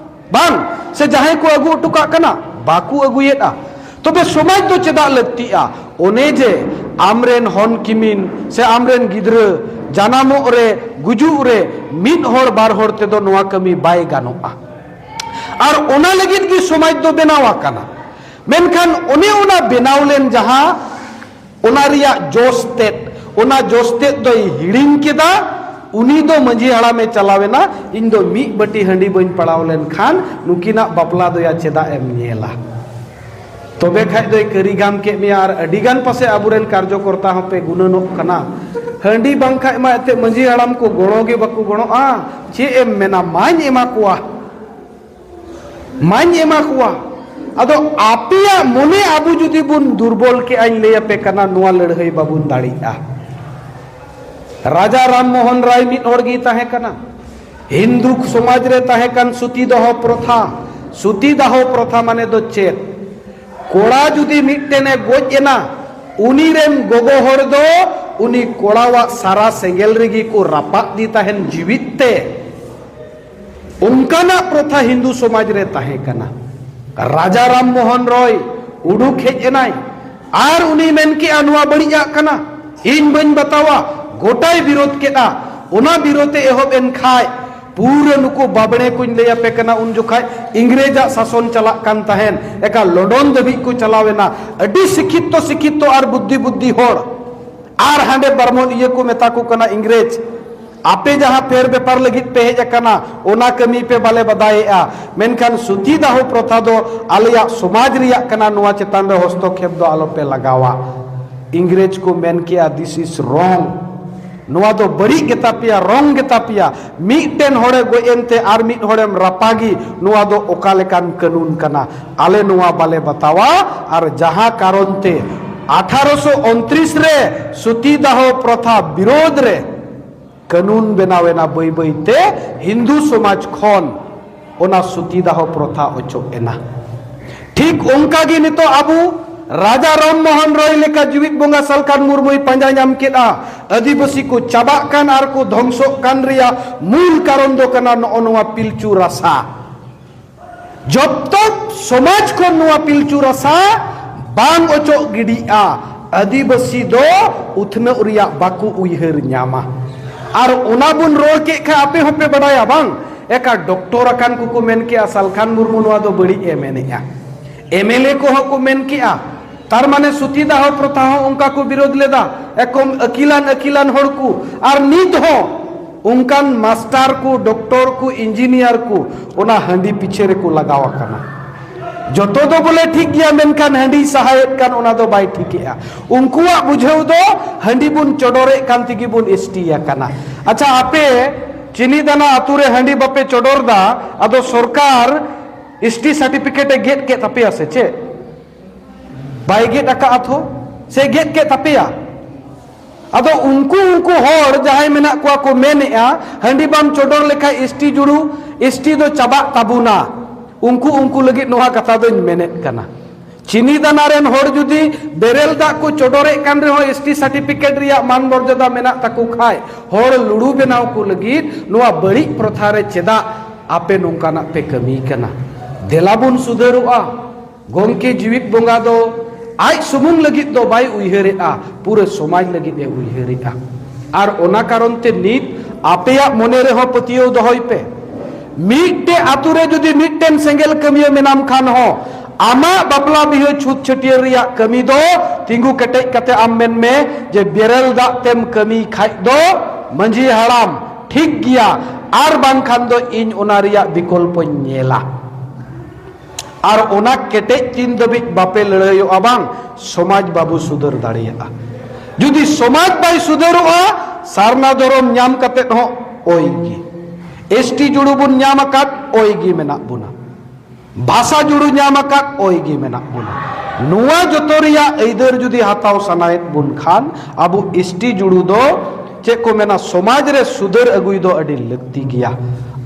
ᱵᱟᱝ? ᱥᱮ ᱡᱟᱦᱟᱸᱭ ᱠᱚ ᱟᱹᱜᱩ ᱦᱚᱴᱚ ᱠᱟᱜ ᱠᱟᱱᱟ? ᱵᱟᱠᱚ ᱟᱹᱜᱩᱭᱮᱫᱼᱟ᱾ ᱛᱚᱵᱮ ᱥᱚᱢᱟᱡᱽ ᱫᱚ ᱪᱮᱫᱟᱜ ᱞᱟᱹᱠᱛᱤᱜᱼᱟ? ᱚᱱᱮ ᱡᱮ ᱟᱢᱨᱮᱱ ᱦᱚᱱ ᱠᱤᱢᱤᱱ ᱥᱮ ᱟᱢᱨᱮᱱ ᱜᱤᱫᱽᱨᱟᱹ ᱡᱟᱱᱟᱢᱚᱜ ᱨᱮ, ᱜᱩᱡᱩᱜ ᱨᱮ ᱢᱤᱫ ᱦᱚᱲ ᱵᱟᱨ ᱦᱚᱲ ᱛᱮᱫᱚ ᱱᱚᱣᱟ ᱠᱟᱹᱢᱤ ᱵᱟᱭ ᱜᱟᱱᱚᱜᱼᱟ᱾ ᱟᱨ ᱚᱱᱟ ᱞᱟᱹᱜᱤᱫ ᱜᱮ ᱥᱚᱢᱟᱡᱽ ᱫᱚ ᱵᱮᱱᱟᱣ ᱟᱠᱟᱱᱟ᱾ ᱢᱮᱱᱠᱷᱟᱱ ᱚᱱᱮ ᱚᱱᱟ ᱵᱮᱱᱟᱣ ᱞᱮᱱ ᱡᱟᱦᱟᱸ, ᱚᱱᱟ ᱨᱮᱭᱟᱜ ᱡᱚᱥ ᱛᱮᱫ, ᱚᱱᱟ ᱡᱚᱥ ᱛᱮᱫ ᱫᱚᱭ ᱦᱤᱲᱤᱧ ᱠᱮᱫᱟ᱾ ᱩᱱᱤ ᱫᱚ ᱢᱟᱺᱡᱷᱤ ᱦᱟᱲᱟᱢᱮ ᱪᱟᱞᱟᱣ ᱮᱱᱟ, "ᱤᱧ ᱫᱚ ᱢᱤᱫ ᱵᱟᱹᱴᱤ ᱦᱟᱺᱰᱤ ᱵᱟᱹᱧ ᱯᱟᱲᱟᱣ ᱞᱮᱱᱠᱷᱟᱱ ᱱᱩᱠᱤᱱᱟᱜ ᱵᱟᱯᱞᱟ ᱫᱚᱭᱟ ᱪᱮᱫᱟᱜ ᱮᱢ ᱧᱮᱞᱟ?" ᱛᱚᱵᱮ ᱠᱷᱟᱡ ᱫᱚᱭ ᱠᱟᱹᱨᱤᱜᱟᱢ ᱠᱮᱫ ᱢᱮᱭᱟ᱾ ᱟᱨ ᱟᱹᱰᱤ ᱜᱟᱱ ᱯᱟᱥᱮ ᱟᱵᱚᱨᱮᱱ ᱠᱟᱨᱡᱚᱠᱚᱨᱛᱟ ᱦᱚᱸᱯᱮ ᱜᱩᱱᱟᱹᱱᱚᱜ ᱠᱟᱱᱟ, ᱦᱟᱺᱰᱤ ᱵᱟᱝ ᱠᱷᱟᱡ ᱢᱟ ᱮᱱᱛᱮᱫ ᱢᱟᱺᱡᱷᱤ ᱦᱟᱲᱟᱢ ᱠᱚ ᱜᱚᱲᱚ ᱜᱮ ᱵᱟᱠᱚ ᱜᱚᱲᱚᱜᱼᱟ᱾ ᱪᱮᱫ ᱮᱢ ᱢᱮᱱᱟ, ᱢᱟᱧ ᱮᱢᱟ ᱠᱚᱣᱟ, ᱢᱟᱧ ᱮᱢᱟ ᱠᱚᱣᱟ᱾ ᱟᱫᱚ ᱟᱯᱮᱭᱟᱜ ᱢᱚᱱᱮ ᱟᱵᱚ ᱡᱩᱫᱤ ᱵᱚᱱ ᱫᱩᱨᱵᱚᱞ ᱠᱮᱜᱼᱟᱧ ᱞᱟᱹᱭ ᱟᱯᱮ ᱠᱟᱱᱟ, ᱱᱚᱣᱟ ᱞᱟᱹᱲᱦᱟᱹᱭ ᱵᱟᱵᱚᱱ ᱫᱟᱲᱮᱭᱟᱜᱼᱟ᱾ ᱨᱟᱡᱟ ᱨᱟᱢ ᱢᱳᱦᱚᱱ ᱨᱟᱭ ᱢᱤᱫ ᱦᱚᱲ ᱜᱮᱭ ᱛᱟᱦᱮᱸ ᱠᱟᱱᱟ᱾ ᱦᱤᱱᱫᱩ ᱥᱚᱢᱟᱡᱽ ᱨᱮ ᱛᱟᱦᱮᱸ ᱠᱟᱱ ᱥᱩᱛᱤ ᱫᱟᱦᱚ ᱯᱨᱚᱛᱷᱟ, ᱥᱩᱛᱤ ᱫᱟᱦᱚ ᱯᱨᱚᱛᱷᱟ ᱢᱟᱱᱮ ᱫᱚ ᱪᱮᱫ? ᱠᱚᱲᱟ ᱡᱩᱫᱤ ᱢᱤᱫᱴᱮᱱᱮ ᱜᱚᱡ ᱮᱱᱟ, ᱩᱱᱤ ᱨᱮᱱ ᱜᱚᱜᱚ ᱦᱚᱲ ᱫᱚ ᱩᱱᱤ ᱠᱚᱲᱟᱣᱟᱜ ᱥᱟᱨᱟ ᱥᱮᱸᱜᱮᱞ ᱨᱮᱜᱮ ᱠᱚ ᱨᱟᱯᱟᱜ ᱫᱤ ᱛᱟᱦᱮᱱ ᱡᱤᱣᱤᱫ ᱛᱮ᱾ ᱚᱱᱠᱟᱱᱟᱜ ᱯᱨᱚᱛᱷᱟ ᱦᱤᱱᱫᱩ ᱥᱚᱢᱟᱡᱽ ᱨᱮ ᱛᱟᱦᱮᱸ ᱠᱟᱱᱟ᱾ ᱨᱟᱡᱟ ᱨᱟᱢ ᱢᱳᱦᱚᱱ ᱨᱚᱭ ᱩᱰᱩᱠ ᱦᱮᱡ ᱮᱱᱟᱭ ᱟᱨ ᱩᱱᱤ ᱢᱮᱱ ᱠᱮᱜᱼᱟ, "ᱱᱚᱣᱟ ᱵᱟᱹᱲᱤᱡᱟᱜ ᱠᱟᱱᱟ, ᱤᱧ ᱵᱟᱹᱧ ᱵᱟᱛᱟᱣᱟ᱾" ᱜᱚᱴᱟᱭ ᱵᱤᱨᱳᱫ ᱠᱮᱫᱼᱟ᱾ ᱚᱱᱟ ᱵᱤᱨᱳᱫ ᱮ ᱮᱦᱚᱵ ᱮᱱ ᱠᱷᱟᱡ, ᱯᱩᱨᱟᱹ ᱱᱩᱠᱩ ᱵᱟᱵᱽᱲᱮ ᱠᱚᱧ ᱞᱟᱹᱭ ᱟᱯᱮ ᱠᱟᱱᱟ, ᱩᱱ ᱡᱚᱠᱷᱟᱡ ᱤᱝᱨᱮᱡᱟᱜ ᱥᱟᱥᱚᱱ ᱪᱟᱞᱟᱜ ᱠᱟᱱ ᱛᱟᱦᱮᱱ, ᱮᱠᱟ ᱞᱚᱱᱰᱚᱱ ᱫᱷᱟᱹᱵᱤᱡ ᱠᱚ ᱪᱟᱞᱟᱣ ᱮᱱᱟ᱾ ᱟᱹᱰᱤ ᱥᱤᱠᱷᱤᱛᱛᱚ ᱥᱤᱠᱷᱤᱛᱛᱚ ᱟᱨ ᱵᱩᱫᱽᱫᱷᱤ ᱵᱩᱫᱽᱫᱷᱤ ᱦᱚᱲ, ᱟᱨ ᱦᱟᱸᱰᱮ ᱵᱟᱨᱢᱚᱱ ᱤᱭᱟᱹ ᱠᱚ ᱢᱮᱛᱟ ᱠᱚ ᱠᱟᱱᱟ ᱤᱝᱨᱮᱡᱽ, "ᱟᱯᱮ ᱡᱟᱦᱟᱸ ᱯᱷᱮᱨ ᱵᱮᱯᱟᱨ ᱞᱟᱹᱜᱤᱫ ᱯᱮ ᱦᱮᱡ ᱟᱠᱟᱱᱟ, ᱚᱱᱟ ᱠᱟᱹᱢᱤ ᱯᱮ ᱵᱟᱞᱮ ᱵᱟᱫᱟᱭᱮᱜᱼᱟ, ᱢᱮᱱᱠᱷᱟᱱ ᱥᱩᱛᱤ ᱫᱟᱦᱚ ᱯᱨᱚᱛᱷᱟ ᱫᱚ ᱟᱞᱮᱭᱟᱜ ᱥᱚᱢᱟᱡᱽ ᱨᱮᱭᱟᱜ ᱠᱟᱱᱟ, ᱱᱚᱣᱟ ᱪᱮᱛᱟᱱ ᱨᱮ ᱦᱚᱥᱛᱚᱠᱷᱮᱯ ᱫᱚ ᱟᱞᱚᱯᱮ ᱞᱟᱜᱟᱣᱟ᱾" ᱤᱝᱨᱮᱡᱽ ᱠᱚ ᱢᱮᱱ ᱠᱮᱜᱼᱟ, "This is wrong, ᱱᱚᱣᱟ ᱫᱚ ᱵᱟᱹᱲᱤᱡ ᱜᱮᱛᱟ ᱯᱮᱭᱟ, wrong ᱜᱮᱛᱟ ᱯᱮᱭᱟ, ᱢᱤᱫᱴᱮᱱ ᱦᱚᱲᱮ ᱜᱚᱡ ᱮᱱᱛᱮ ᱟᱨ ᱢᱤᱫ ᱦᱚᱲᱮᱢ ᱨᱟᱯᱟᱜᱤ, ᱱᱚᱣᱟ ᱫᱚ ᱚᱠᱟ ᱞᱮᱠᱟᱱ ᱠᱟᱹᱱᱩᱱ ᱠᱟᱱᱟ? ᱟᱞᱮ ᱱᱚᱣᱟ ᱵᱟᱞᱮ ᱵᱟᱛᱟᱣᱟ᱾" ᱟᱨ ᱡᱟᱦᱟᱸ ᱠᱟᱨᱚᱱ ᱛᱮ ᱟᱴᱷᱟᱨᱚᱥᱚ ᱩᱱᱛᱨᱤᱥ ᱨᱮ ᱥᱩᱛᱤ ᱫᱟᱦᱚ ᱯᱨᱚᱛᱷᱟ ᱵᱤᱨᱳᱫᱷ ᱨᱮ ᱠᱟᱹᱱᱩᱱ ᱵᱮᱱᱟᱣ ᱮᱱᱟ, ᱵᱟᱹᱭ ᱵᱟᱹᱭ ᱛᱮ ᱦᱤᱱᱫᱩ ᱥᱚᱢᱟᱡᱽ ᱠᱷᱚᱱ ᱚᱱᱟ ᱥᱩᱛᱤ ᱫᱟᱦᱚ ᱯᱨᱚᱛᱷᱟ ᱚᱪᱚᱜ ᱮᱱᱟ᱾ ᱴᱷᱤᱠ ᱚᱱᱠᱟ ᱜᱮ ᱱᱤᱛᱚᱜ ᱟᱵᱚ ᱨᱟᱡᱟ ᱨᱟᱢ ᱢᱳᱦᱚᱱ ᱨᱚᱭ ᱞᱮᱠᱟ ᱡᱤᱣᱤᱫ ᱵᱚᱸᱜᱟ ᱥᱟᱞᱠᱷᱟᱱ ᱢᱩᱨᱢᱩᱭ ᱯᱟᱸᱡᱟ ᱧᱟᱢ ᱠᱮᱫᱼᱟ᱾ ᱟᱹᱫᱤᱵᱟᱹᱥᱤ ᱠᱚ ᱪᱟᱵᱟᱜ ᱠᱟᱱ ᱟᱨ ᱠᱚ ᱫᱷᱚᱝᱥᱚᱜ ᱠᱟᱱ ᱨᱮᱭᱟᱜ ᱢᱩᱞ ᱠᱟᱨᱚᱱ ᱫᱚ ᱠᱟᱱᱟ ᱱᱚᱜᱼᱚ ᱱᱚᱣᱟ ᱯᱤᱞᱪᱩ ᱨᱟᱥᱟ᱾ ᱡᱚᱵ ᱛᱚᱠ ᱥᱚᱢᱟᱡᱽ ᱠᱷᱚᱱ ᱱᱚᱣᱟ ᱯᱤᱞᱪᱩ ᱨᱟᱥᱟ ᱵᱟᱝ ᱚᱪᱚᱜ ᱜᱤᱰᱤᱜᱼᱟ, ᱟᱹᱫᱤᱵᱟᱹᱥᱤ ᱫᱚ ᱩᱛᱱᱟᱹᱣ ᱨᱮᱭᱟᱜ ᱵᱟᱠᱚ ᱩᱭᱦᱟᱹᱨ ᱧᱟᱢᱟ᱾ ᱟᱨ ᱚᱱᱟ ᱵᱚᱱ ᱨᱚᱲ ᱠᱮᱫ ᱠᱷᱟᱱ ᱟᱯᱮ ᱦᱚᱸᱯᱮ ᱵᱟᱰᱟᱭᱟ ᱵᱟᱝ? ᱮᱠᱟ ᱰᱚᱠᱴᱚᱨ ᱟᱠᱟᱱ ᱠᱚᱠᱚ ᱢᱮᱱ ᱠᱮᱜᱼᱟ, ᱥᱟᱞᱠᱷᱟᱱ ᱢᱩᱨᱢᱩ ᱱᱚᱣᱟ ᱫᱚ ᱵᱟᱹᱲᱤᱡ ᱮ ᱢᱮᱱᱮᱜᱼᱟ᱾ ᱮᱢ ᱮᱞ ᱮ ᱠᱚᱦᱚᱸ ᱠᱚ ᱢᱮᱱ ᱠᱮᱜᱼᱟ᱾ ᱛᱟᱨ ᱢᱟᱱᱮ ᱥᱩᱛᱤ ᱫᱟᱦᱚ ᱯᱨᱚᱛᱷᱟ ᱦᱚᱸ ᱚᱱᱠᱟ ᱠᱚ ᱵᱤᱨᱳᱫ ᱞᱮᱫᱟ᱾ ᱮᱠᱚᱢ ᱟᱹᱠᱤᱞᱟᱱ ᱟᱹᱠᱤᱞᱟᱱ ᱦᱚᱲ ᱠᱚ, ᱟᱨ ᱱᱤᱛ ᱦᱚᱸ ᱚᱱᱠᱟᱱ ᱢᱟᱥᱴᱟᱨ ᱠᱚ, ᱰᱚᱠᱴᱚᱨ ᱠᱚ, ᱤᱧᱡᱤᱱᱤᱭᱟᱨ ᱠᱚ ᱚᱱᱟ ᱦᱟᱺᱰᱤ ᱯᱤᱪᱷᱮ ᱨᱮᱠᱚ ᱞᱟᱜᱟᱣ ᱟᱠᱟᱱᱟ᱾ ᱡᱚᱛᱚ ᱫᱚ ᱵᱚᱞᱮ ᱴᱷᱤᱠ ᱜᱮᱭᱟ, ᱢᱮᱱᱠᱷᱟᱱ ᱦᱟᱺᱰᱤ ᱥᱟᱦᱟᱭᱮᱫ ᱠᱟᱱ ᱚᱱᱟ ᱫᱚ ᱵᱟᱭ ᱴᱷᱤᱠᱮᱜᱼᱟ᱾ ᱩᱱᱠᱩᱣᱟᱜ ᱵᱩᱡᱷᱟᱹᱣ ᱫᱚ ᱦᱟᱺᱰᱤ ᱵᱚᱱ ᱪᱚᱰᱚᱨᱮᱫ ᱠᱟᱱ ᱛᱮᱜᱮ ᱵᱚᱱ ᱮᱥ ᱴᱤ ᱟᱠᱟᱱᱟ᱾ ᱟᱪᱪᱷᱟ, ᱟᱯᱮ ᱪᱤᱱᱤ ᱫᱟᱱᱟ ᱟᱛᱳ ᱨᱮ ᱦᱟᱺᱰᱤ ᱵᱟᱯᱮ ᱪᱚᱰᱚᱨ ᱫᱟ, ᱟᱫᱚ ᱥᱚᱨᱠᱟᱨ ᱮᱥ ᱴᱤ ᱥᱟᱨᱴᱤᱯᱷᱤᱠᱮᱴ ᱮ ᱜᱮᱫ ᱠᱮᱫ ᱛᱟᱯᱮᱭᱟ ᱥᱮ ᱪᱮᱫ? ᱵᱟᱭ ᱜᱮᱫ ᱟᱠᱟᱫᱼᱟ ᱛᱷᱚ, ᱥᱮ ᱜᱮᱫ ᱠᱮᱫ ᱛᱟᱯᱮᱭᱟ? ᱟᱫᱚ ᱩᱱᱠᱩ, ᱩᱱᱠᱩ ᱦᱚᱲ ᱡᱟᱦᱟᱸᱭ ᱢᱮᱱᱟᱜ ᱠᱚᱣᱟ ᱠᱚ ᱢᱮᱱᱮᱜᱼᱟ, ᱦᱟᱺᱰᱤ ᱵᱟᱢ ᱪᱚᱰᱚᱨ ᱞᱮᱠᱷᱟᱡ ᱮᱥ ᱴᱤ ᱡᱩᱲᱩ, ᱮᱥ ᱴᱤ ᱫᱚ ᱪᱟᱵᱟᱜ ᱛᱟᱵᱚᱱᱟ᱾ ᱩᱱᱠᱩ, ᱩᱱᱠᱩ ᱞᱟᱹᱜᱤᱫ ᱱᱚᱣᱟ ᱠᱟᱛᱷᱟ ᱫᱚᱧ ᱢᱮᱱᱮᱫ ᱠᱟᱱᱟ᱾ ᱪᱤᱱᱤ ᱫᱟᱱᱟ ᱨᱮᱱ ᱦᱚᱲ ᱡᱩᱫᱤ ᱵᱮᱨᱮᱞ ᱫᱟᱜ ᱠᱚ ᱪᱚᱰᱚᱨᱮᱫ ᱠᱟᱱ ᱨᱮᱦᱚᱸ ᱮᱥ ᱴᱤ ᱥᱟᱨᱴᱤᱯᱷᱤᱠᱮᱴ ᱨᱮᱭᱟᱜ ᱢᱟᱱ ᱢᱚᱨᱡᱟᱫᱟ ᱢᱮᱱᱟᱜ ᱛᱟᱠᱚ ᱠᱷᱟᱡ, ᱦᱚᱲ ᱞᱩᱲᱩ ᱵᱮᱱᱟᱣ ᱠᱚ ᱞᱟᱹᱜᱤᱫ ᱱᱚᱣᱟ ᱵᱟᱹᱲᱤᱡ ᱯᱨᱚᱛᱷᱟ ᱨᱮ ᱪᱮᱫᱟᱜ ᱟᱯᱮ ᱱᱚᱝᱠᱟᱱᱟᱜ ᱯᱮ ᱠᱟᱹᱢᱤ ᱠᱟᱱᱟ? ᱫᱮᱞᱟ ᱵᱚᱱ ᱥᱩᱫᱷᱟᱹᱨᱚᱜᱼᱟ᱾ ᱜᱚᱢᱠᱮ ᱡᱤᱣᱤᱫ ᱵᱚᱸᱜᱟ ᱫᱚ ᱟᱡ ᱥᱩᱢᱩᱝ ᱞᱟᱹᱜᱤᱫ ᱫᱚ ᱵᱟᱭ ᱩᱭᱦᱟᱹᱨᱮᱜᱼᱟ, ᱯᱩᱨᱟᱹ ᱥᱚᱢᱟᱡᱽ ᱞᱟᱹᱜᱤᱫ ᱮ ᱩᱭᱦᱟᱹᱨᱮᱜᱼᱟ᱾ ᱟᱨ ᱚᱱᱟ ᱠᱟᱨᱚᱱ ᱛᱮ ᱱᱤᱛ ᱟᱯᱮᱭᱟᱜ ᱢᱚᱱᱮ ᱨᱮᱦᱚᱸ ᱯᱟᱹᱛᱭᱟᱹᱣ ᱫᱚᱦᱚᱭ ᱯᱮ᱾ ᱢᱤᱫᱴᱮᱡ ᱟᱛᱳ ᱨᱮ ᱡᱩᱫᱤ ᱢᱤᱫᱴᱮᱱ ᱥᱮᱸᱜᱮᱞ ᱠᱟᱹᱢᱤᱭᱟᱹ ᱢᱮᱱᱟᱢ ᱠᱷᱟᱱ ᱦᱚᱸ, ᱟᱢᱟᱜ ᱵᱟᱯᱞᱟ ᱵᱤᱦᱟᱹ ᱪᱷᱩᱛ ᱪᱷᱟᱹᱴᱭᱟᱹᱨ ᱨᱮᱭᱟᱜ ᱠᱟᱹᱢᱤ ᱫᱚ ᱛᱤᱸᱜᱩ ᱠᱮᱴᱮᱡ ᱠᱟᱛᱮ ᱟᱢ ᱢᱮᱱ ᱢᱮ ᱡᱮ ᱵᱮᱨᱮᱞ ᱫᱟᱜ ᱛᱮᱢ ᱠᱟᱹᱢᱤ ᱠᱷᱟᱡ ᱫᱚ ᱢᱟᱺᱡᱷᱤ ᱦᱟᱲᱟᱢ ᱴᱷᱤᱠ ᱜᱮᱭᱟ, ᱟᱨ ᱵᱟᱝᱠᱷᱟᱱ ᱫᱚ ᱤᱧ ᱚᱱᱟ ᱨᱮᱭᱟᱜ ᱵᱤᱠᱚᱞᱯᱚᱧ ᱧᱮᱞᱟ᱾ ᱟᱨ ᱚᱱᱟ ᱠᱮᱴᱮᱡ ᱛᱤᱱ ᱫᱷᱟᱹᱵᱤᱡ ᱵᱟᱯᱮ ᱞᱟᱹᱲᱦᱟᱹᱭᱚᱜᱼᱟ ᱵᱟᱝ, ᱥᱚᱢᱟᱡᱽ ᱵᱟᱵᱚ ᱥᱩᱫᱷᱟᱹᱨ ᱫᱟᱲᱮᱭᱟᱜᱼᱟ᱾ ᱡᱩᱫᱤ ᱥᱚᱢᱟᱡᱽ ᱵᱟᱭ ᱥᱩᱫᱷᱟᱹᱨᱚᱜᱼᱟ, ᱥᱟᱨᱱᱟ ᱫᱷᱚᱨᱚᱢ ᱧᱟᱢ ᱠᱟᱛᱮᱫ ᱦᱚᱸ ᱳᱭ ᱜᱮ᱾ ᱮᱥ ᱴᱤ ᱡᱩᱲᱩ ᱵᱚᱱ ᱧᱟᱢ ᱟᱠᱟᱫ, ᱳᱭ ᱜᱮ ᱢᱮᱱᱟᱜ ᱵᱚᱱᱟ᱾ ᱵᱷᱟᱥᱟ ᱡᱩᱲᱩ ᱧᱟᱢ ᱟᱠᱟᱫ, ᱳᱭ ᱜᱮ ᱢᱮᱱᱟᱜ ᱵᱚᱱᱟ᱾ ᱱᱚᱣᱟ ᱡᱚᱛᱚ ᱨᱮᱭᱟᱜ ᱟᱹᱭᱫᱟᱹᱨ ᱡᱩᱫᱤ ᱦᱟᱛᱟᱣ ᱥᱟᱱᱟᱭᱮᱫ ᱵᱚᱱ ᱠᱷᱟᱱ, ᱟᱵᱚ ᱮᱥ ᱴᱤ ᱡᱩᱲᱩ ᱫᱚ ᱪᱮᱫ ᱠᱚ ᱢᱮᱱᱟ, ᱥᱚᱢᱟᱡᱽ ᱨᱮ ᱥᱩᱫᱷᱟᱹᱨ ᱟᱹᱜᱩᱭ ᱫᱚ ᱟᱹᱰᱤ ᱞᱟᱹᱠᱛᱤ ᱜᱮᱭᱟ᱾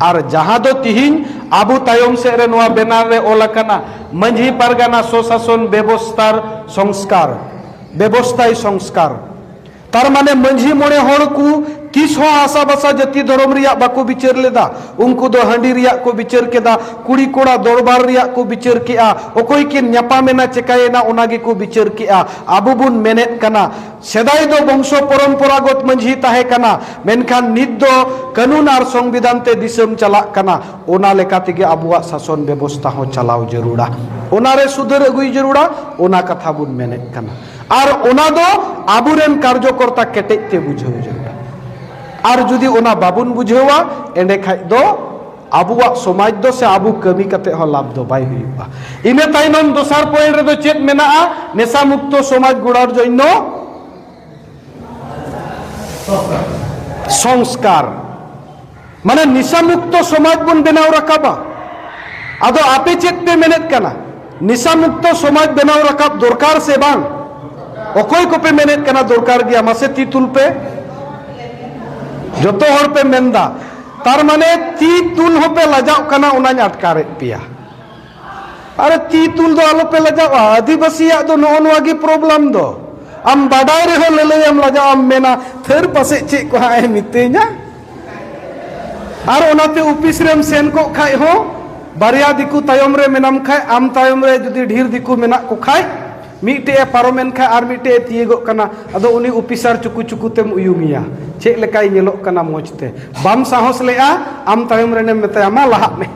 ᱟᱨ ᱡᱟᱦᱟᱸ ᱫᱚ ᱛᱤᱦᱤᱧ ᱟᱵᱚ ᱛᱟᱭᱚᱢ ᱥᱮᱫ ᱨᱮ ᱱᱚᱣᱟ ᱵᱮᱱᱟᱨ ᱨᱮ ᱚᱞ ᱟᱠᱟᱱᱟ, ᱢᱟᱹᱡᱷᱤ ᱯᱟᱨᱜᱟᱱᱟ ᱥᱚᱥᱟᱥᱚᱱ ᱵᱮᱵᱚᱥᱛᱷᱟᱨ ᱥᱚᱝᱥᱠᱟᱨ, ᱵᱮᱵᱚᱥᱛᱷᱟᱭ ᱥᱚᱝᱥᱠᱟᱨ᱾ ᱛᱟᱨ ᱢᱟᱱᱮ ᱢᱟᱹᱡᱷᱤ ᱢᱚᱬᱮ ᱦᱚᱲ ᱠᱚ ᱛᱤᱥ ᱦᱚᱸ ᱦᱟᱥᱟ ᱵᱷᱟᱥᱟ ᱡᱟᱹᱛᱤ ᱫᱷᱚᱨᱚᱢ ᱨᱮᱭᱟᱜ ᱵᱟᱠᱚ ᱵᱤᱪᱟᱹᱨ ᱞᱮᱫᱟ᱾ ᱩᱱᱠᱩ ᱫᱚ ᱦᱟᱺᱰᱤ ᱨᱮᱭᱟᱜ ᱠᱚ ᱵᱤᱪᱟᱹᱨ ᱠᱮᱫᱟ, ᱠᱩᱲᱤ ᱠᱚᱲᱟ ᱫᱚᱨᱵᱟᱨ ᱨᱮᱭᱟᱜ ᱠᱚ ᱵᱤᱪᱟᱹᱨ ᱠᱮᱫᱟ, ᱚᱠᱚᱭ ᱠᱤᱱ ᱧᱟᱯᱟᱢᱮᱱᱟ ᱪᱮᱠᱟᱭᱮᱱᱟ ᱚᱱᱟ ᱜᱮᱠᱚ ᱵᱤᱪᱟᱹᱨ ᱠᱮᱫᱟ᱾ ᱟᱵᱚ ᱵᱚᱱ ᱢᱮᱱᱮᱫ ᱠᱟᱱᱟ ᱥᱮᱫᱟᱭ ᱫᱚ ᱵᱚᱝᱥᱚ ᱯᱚᱨᱚᱢᱯᱚᱨᱟᱜᱚᱛ ᱢᱟᱹᱡᱷᱤ ᱛᱟᱦᱮᱸ ᱠᱟᱱᱟ, ᱢᱮᱱᱠᱷᱟᱱ ᱱᱤᱛ ᱫᱚ ᱠᱟᱹᱱᱩᱱ ᱟᱨ ᱥᱚᱝᱵᱤᱫᱷᱟᱱ ᱛᱮ ᱫᱤᱥᱚᱢ ᱪᱟᱞᱟᱜ ᱠᱟᱱᱟ᱾ ᱚᱱᱟ ᱞᱮᱠᱟ ᱛᱮᱜᱮ ᱟᱵᱚᱣᱟᱜ ᱥᱟᱥᱚᱱ ᱵᱮᱵᱚᱥᱛᱷᱟ ᱦᱚᱸ ᱪᱟᱞᱟᱣ ᱡᱟᱹᱨᱩᱲᱟ, ᱚᱱᱟᱨᱮ ᱥᱩᱫᱷᱟᱹᱨ ᱟᱹᱜᱩᱭ ᱡᱟᱹᱨᱩᱲᱟ, ᱚᱱᱟ ᱠᱟᱛᱷᱟ ᱵᱚᱱ ᱢᱮᱱᱮᱫ ᱠᱟᱱᱟ᱾ ᱟᱨ ᱚᱱᱟ ᱫᱚ ᱟᱵᱚᱨᱮᱱ ᱠᱟᱨᱡᱚᱠᱚᱨᱛᱟ ᱠᱮᱴᱮᱡ ᱛᱮ ᱵᱩᱡᱷᱟᱹᱣ ᱡᱟᱹᱨᱩᱲᱟ᱾ ᱟᱨ ᱡᱩᱫᱤ ᱚᱱᱟ ᱵᱟᱵᱚᱱ ᱵᱩᱡᱷᱟᱹᱣᱟ, ᱮᱸᱰᱮ ᱠᱷᱟᱡ ᱫᱚ ᱟᱵᱚᱣᱟᱜ ᱥᱚᱢᱟᱡᱽ ᱫᱚ ᱥᱮ ᱟᱵᱚ ᱠᱟᱹᱢᱤ ᱠᱟᱛᱮ ᱦᱚᱸ ᱞᱟᱵᱷ ᱫᱚ ᱵᱟᱭ ᱦᱩᱭᱩᱜᱼᱟ᱾ ᱤᱱᱟᱹ ᱛᱟᱭᱱᱚᱢ ᱫᱚᱥᱟᱨ ᱯᱚᱭᱮᱱᱴ ᱨᱮᱫᱚ ᱪᱮᱫ ᱢᱮᱱᱟᱜᱼᱟ? ᱱᱮᱥᱟ ᱢᱩᱠᱛᱚ ᱥᱚᱢᱟᱡᱽ ᱜᱚᱲᱟᱨ ᱡᱚᱱᱱᱚ ᱥᱚᱝᱥᱠᱟᱨ, ᱢᱟᱱᱮ ᱱᱮᱥᱟ ᱢᱩᱠᱛᱚ ᱥᱚᱢᱟᱡᱽ ᱵᱚᱱ ᱵᱮᱱᱟᱣ ᱨᱟᱠᱟᱵᱟ᱾ ᱟᱫᱚ ᱟᱯᱮ ᱪᱮᱫ ᱯᱮ ᱢᱮᱱᱮᱫ ᱠᱟᱱᱟ? ᱱᱮᱥᱟ ᱢᱩᱠᱛᱚ ᱥᱚᱢᱟᱡᱽ ᱵᱮᱱᱟᱣ ᱨᱟᱠᱟᱵ ᱫᱚᱨᱠᱟᱨ ᱥᱮ ᱵᱟᱝ? ᱚᱠᱚᱭ ᱠᱚᱯᱮ ᱢᱮᱱᱮᱫ ᱠᱟᱱᱟ ᱫᱚᱨᱠᱟᱨ ᱜᱮᱭᱟ? ᱢᱟᱥᱮ ᱛᱤ ᱛᱩᱞ ᱯᱮ᱾ ᱡᱚᱛᱚ ᱦᱚᱲ ᱯᱮ ᱢᱮᱱᱫᱟ, ᱛᱟᱨ ᱢᱟᱱᱮ ᱛᱤ ᱛᱩᱞ ᱦᱚᱸᱯᱮ ᱞᱟᱡᱟᱜ ᱠᱟᱱᱟ, ᱚᱱᱟᱧ ᱟᱴᱠᱟᱨᱮᱫ ᱯᱮᱭᱟ᱾ ᱟᱨᱮ, ᱛᱤ ᱛᱩᱞ ᱫᱚ ᱟᱞᱚᱯᱮ ᱞᱟᱡᱟᱜᱼᱟ᱾ ᱟᱹᱫᱤᱵᱟᱹᱥᱤᱭᱟᱜ ᱫᱚ ᱱᱚᱜᱼᱚ ᱱᱚᱣᱟ ᱜᱮ ᱯᱨᱚᱵᱞᱮᱢ ᱫᱚ᱾ ᱟᱢ ᱵᱟᱰᱟᱭ ᱨᱮᱦᱚᱸ ᱞᱟᱹᱞᱟᱹᱭᱟᱢ ᱞᱟᱡᱟᱜ ᱟᱢ, ᱢᱮᱱᱟ ᱛᱷᱟᱹᱨ ᱯᱟᱥᱮᱡ ᱪᱮᱫ ᱠᱚ ᱦᱟᱸᱜ ᱮ ᱢᱤᱛᱟᱹᱧᱟ᱾ ᱟᱨ ᱚᱱᱟᱛᱮ ᱚᱯᱷᱤᱥ ᱨᱮᱢ ᱥᱮᱱ ᱠᱚᱜ ᱠᱷᱟᱡ ᱦᱚᱸ, ᱵᱟᱨᱭᱟ ᱫᱤᱠᱩ ᱛᱟᱭᱚᱢ ᱨᱮ ᱢᱮᱱᱟᱢ ᱠᱷᱟᱡ, ᱟᱢ ᱛᱟᱭᱚᱢ ᱨᱮ ᱡᱩᱫᱤ ᱰᱷᱮᱨ ᱫᱤᱠᱩ ᱢᱮᱱᱟᱜ ᱠᱚ ᱠᱷᱟᱡ, ᱢᱤᱫᱴᱮᱡ ᱮ ᱯᱟᱨᱚᱢᱮᱱ ᱠᱷᱟᱡ ᱟᱨ ᱢᱤᱫᱴᱮᱡ ᱮ ᱛᱤᱭᱟᱹᱜᱚᱜ ᱠᱟᱱᱟ, ᱟᱫᱚ ᱩᱱᱤ ᱚᱯᱷᱤᱥᱟᱨ ᱪᱩᱠᱩ ᱪᱩᱠᱩ ᱛᱮᱢ ᱩᱭᱩᱝᱮᱭᱟ, ᱪᱮᱫ ᱞᱮᱠᱟᱭ ᱧᱮᱞᱚᱜ ᱠᱟᱱᱟ ᱢᱚᱡᱽ ᱛᱮ᱾ ᱵᱟᱢ ᱥᱟᱦᱚᱥ ᱞᱮᱜᱼᱟ, ᱟᱢ ᱛᱟᱭᱚᱢ ᱨᱮᱱᱮᱢ ᱢᱮᱛᱟᱭᱟ, "ᱢᱟ ᱞᱟᱦᱟᱜ ᱢᱮ",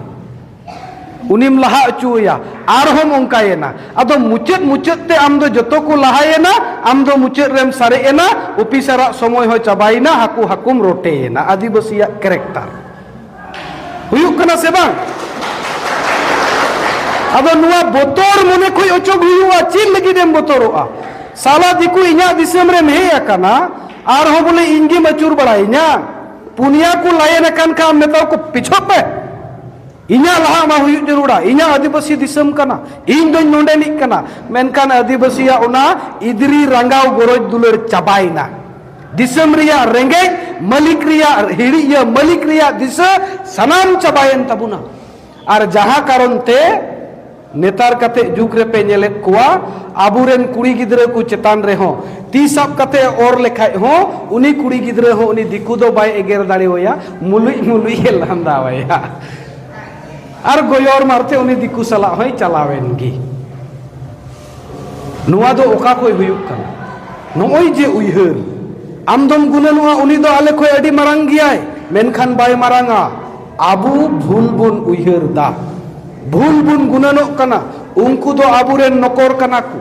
ᱩᱱᱤᱢ ᱞᱟᱦᱟ ᱦᱚᱪᱚᱣᱟᱭᱟ, ᱟᱨᱦᱚᱸᱢ ᱚᱱᱠᱟᱭᱮᱱᱟ᱾ ᱟᱫᱚ ᱢᱩᱪᱟᱹᱫ ᱢᱩᱪᱟᱹᱫ ᱛᱮ ᱟᱢ ᱫᱚ ᱡᱚᱛᱚ ᱠᱚ ᱞᱟᱦᱟᱭᱮᱱᱟ, ᱟᱢ ᱫᱚ ᱢᱩᱪᱟᱹᱫ ᱨᱮᱢ ᱥᱟᱨᱮᱡ ᱮᱱᱟ, ᱚᱯᱷᱤᱥᱟᱨᱟᱜ ᱥᱚᱢᱚᱭ ᱦᱚᱸ ᱪᱟᱵᱟᱭᱮᱱᱟ, ᱦᱟᱹᱠᱩ ᱦᱟᱹᱠᱩᱢ ᱨᱚᱴᱮᱭᱮᱱᱟ᱾ ᱟᱹᱫᱤᱵᱟᱹᱥᱤᱭᱟᱜ ᱠᱮᱨᱮᱠᱴᱟᱨ ᱦᱩᱭᱩᱜ ᱠᱟᱱᱟ ᱥᱮ ᱵᱟᱝ? ᱟᱫᱚ ᱱᱚᱣᱟ ᱵᱚᱛᱚᱨ ᱢᱚᱱᱮ ᱠᱷᱚᱡ ᱚᱪᱚᱜ ᱦᱩᱭᱩᱜᱼᱟ᱾ ᱪᱮᱫ ᱞᱟᱹᱜᱤᱫ ᱮᱢ ᱵᱚᱛᱚᱨᱚᱜᱼᱟ? ᱥᱟᱞᱟ ᱫᱤᱠᱩ ᱤᱧᱟᱜ ᱫᱤᱥᱚᱢ ᱨᱮᱢ ᱦᱮᱡ ᱟᱠᱟᱱᱟ, ᱟᱨᱦᱚᱸ ᱵᱚᱞᱮ ᱤᱧ ᱜᱮᱢ ᱟᱹᱪᱩᱨ ᱵᱟᱲᱟᱭᱤᱧᱟ? ᱯᱩᱱᱭᱟ ᱠᱚ ᱞᱟᱭᱮᱱ ᱟᱠᱟᱱ ᱠᱷᱟᱱ ᱢᱮᱛᱟᱣ ᱠᱚ ᱯᱤᱪᱷᱚᱱ ᱯᱮ, ᱤᱧᱟᱜ ᱞᱟᱦᱟᱜ ᱢᱟ ᱦᱩᱭᱩᱜ ᱡᱟᱹᱨᱩᱲᱟ, ᱤᱧᱟᱜ ᱟᱹᱫᱤᱵᱟᱹᱥᱤ ᱫᱤᱥᱚᱢ ᱠᱟᱱᱟ, ᱤᱧ ᱫᱚᱧ ᱱᱚᱰᱮᱱᱤᱡ ᱠᱟᱱᱟ᱾ ᱢᱮᱱᱠᱷᱟᱱ ᱟᱹᱫᱤᱵᱟᱹᱥᱤᱭᱟᱜ ᱚᱱᱟ ᱤᱫᱨᱤ ᱨᱟᱸᱜᱟᱣ ᱜᱚᱨᱚᱡᱽ ᱫᱩᱞᱟᱹᱲ ᱪᱟᱵᱟᱭᱮᱱᱟ᱾ ᱫᱤᱥᱚᱢ ᱨᱮᱭᱟᱜ ᱨᱮᱸᱜᱮᱡ, ᱢᱟᱹᱞᱤᱠ ᱨᱮᱭᱟᱜ ᱦᱤᱲᱤᱡ, ᱤᱭᱟᱹ, ᱢᱟᱹᱞᱤᱠ ᱨᱮᱭᱟᱜ ᱫᱤᱥᱟᱹ ᱥᱟᱱᱟᱢ ᱪᱟᱵᱟᱭᱮᱱ ᱛᱟᱵᱚᱱᱟ᱾ ᱟᱨ ᱡᱟᱦᱟᱸ ᱠᱟᱨᱚᱱ ᱛᱮ ᱱᱮᱛᱟᱨ ᱠᱟᱛᱮ ᱡᱩᱜᱽ ᱨᱮᱯᱮ ᱧᱮᱞᱮᱫ ᱠᱚᱣᱟ, ᱟᱵᱚᱨᱮᱱ ᱠᱩᱲᱤ ᱜᱤᱫᱽᱨᱟᱹ ᱠᱚ ᱪᱮᱛᱟᱱ ᱨᱮᱦᱚᱸ ᱛᱤ ᱥᱟᱵ ᱠᱟᱛᱮ ᱚᱨ ᱞᱮᱠᱷᱟᱡ ᱦᱚᱸ ᱩᱱᱤ ᱠᱩᱲᱤ ᱜᱤᱫᱽᱨᱟᱹ ᱦᱚᱸ ᱩᱱᱤ ᱫᱤᱠᱩ ᱫᱚ ᱵᱟᱭ ᱮᱜᱮᱨ ᱫᱟᱲᱮᱣᱟᱭᱟ, ᱢᱩᱞᱩᱡ ᱢᱩᱞᱩᱡ ᱮ ᱞᱟᱸᱫᱟᱣᱟᱭᱟ᱾ ᱟᱨ ᱜᱚᱭᱚᱨ ᱢᱟᱨᱛᱮ ᱩᱱᱤ ᱫᱤᱠᱩ ᱥᱟᱞᱟᱜ ᱦᱚᱸᱭ ᱪᱟᱞᱟᱣᱮᱱ ᱜᱮ᱾ ᱱᱚᱣᱟ ᱫᱚ ᱚᱠᱟ ᱠᱷᱚᱡ ᱦᱩᱭᱩᱜ ᱠᱟᱱᱟ? ᱱᱚᱜᱼᱚᱭ ᱡᱮ ᱩᱭᱦᱟᱹᱨ, ᱟᱢ ᱫᱚᱢ ᱜᱩᱱᱟᱹᱱᱚᱜᱼᱟ ᱩᱱᱤ ᱫᱚ ᱟᱞᱮ ᱠᱷᱚᱡ ᱟᱹᱰᱤ ᱢᱟᱨᱟᱝ ᱜᱮᱭᱟᱭ, ᱢᱮᱱᱠᱷᱟᱱ ᱵᱟᱭ ᱢᱟᱨᱟᱝᱟ᱾ ᱟᱵᱚ ᱵᱷᱩᱞ ᱵᱚᱱ ᱩᱭᱦᱟᱹᱨ ᱫᱟ, ᱵᱷᱩᱞ ᱵᱚᱱ ᱜᱩᱱᱟᱹᱱᱚᱜ ᱠᱟᱱᱟ᱾ ᱩᱱᱠᱩ ᱫᱚ ᱟᱵᱚᱨᱮᱱ ᱱᱚᱠᱚᱨ ᱠᱟᱱᱟ ᱠᱚ,